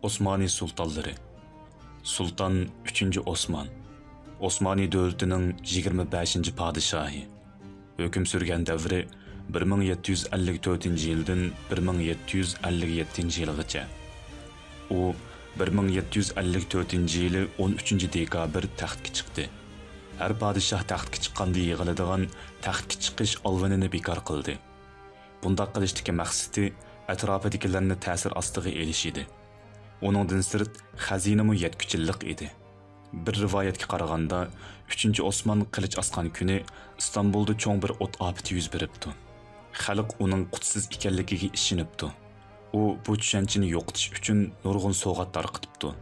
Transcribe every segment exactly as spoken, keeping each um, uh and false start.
ئوسمانى سۇلتانلىرى. سۇلتان ئۈچىنچى ئوسمان، ئوسمانى دۆلىتىنىڭ يىگىرمە بەشىنچى پادىشاھى. ھۆكۈم سۈرگەن دەۋرى بىر مىڭ يەتتە يۈز ئەللىك تۆتىنچى يىلدىن بىر مىڭ يەتتە يۈز ئەللىك يەتتىنچى يىلغىچە. ئۇ بىر مىڭ يەتتە يۈز ئەللىك تۆتىنچى يىلى ئون ئۈچىنچى دېكابىر تەختكە چىقتى. ھەر پادىشاھ تەختكە چىققاندا يىغىلىدىغان تەختكە چىقىش ئالۋىنىنى بىكار قىلدى. بۇنداق قىلىشتىكى مەقسىتى ئەتراپىدىكىلەرنى تەسىر ئاستىغا ئېلىش ئىدى. ئۇنىڭدىن سىرت، خەزىنىمۇ يەتكۈچىلىك ئىدى. بىر رىۋايەتكە قارىغاندا، ئۈچىنچى ئوسمان قىلىچ ئاسقان كۈنى ئىستانبۇلدا چوڭ بىر ئوت ئاپىتى يۈز بېرىپتۇ. خەلق ئۇنىڭ قۇتسىز ئىكەنلىكىگە ئىشىنىپتۇ. ئۇ بۇ چۈشەنچىنى يوقىتىش ئۈچۈن نۇرغۇن سوۋغات تارقىتىپتۇ.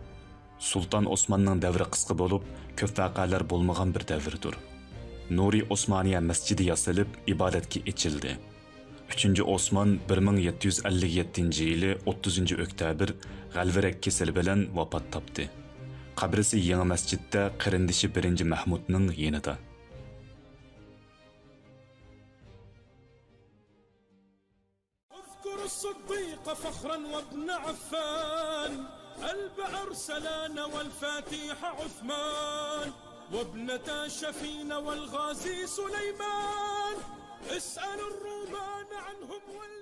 سۇلتان ئوسماننىڭ دەۋرى قىسقا بولۇپ، كۆپ ۋەقەلەر بولمىغان بىر دەۋردۇر. نۇرى ئوسمانىيە مەسچىتى ياسىلىپ، ئىبادەتكە ئېچىلدى. ئۈچىنچى ئوسمان بىر مىڭ يەتتە يۈز ئەللىك يەتتىنچى يىلى ئوتتۇزىنچى ئۆكتەبىر غەلۋىرەك كېسىلى بىلەن ۋاپات تاپتى. قەبرىسى يېڭى مەسچىتتە قېرىندىشى بىرىنچى مەھمۇدنىڭ يېنىدا. اذكر الصديق فخرا وابن عفان، البئر سلان والفاتح عثمان، وابنتا شفين والغازي سليمان، اسأل الرومان عنهم وال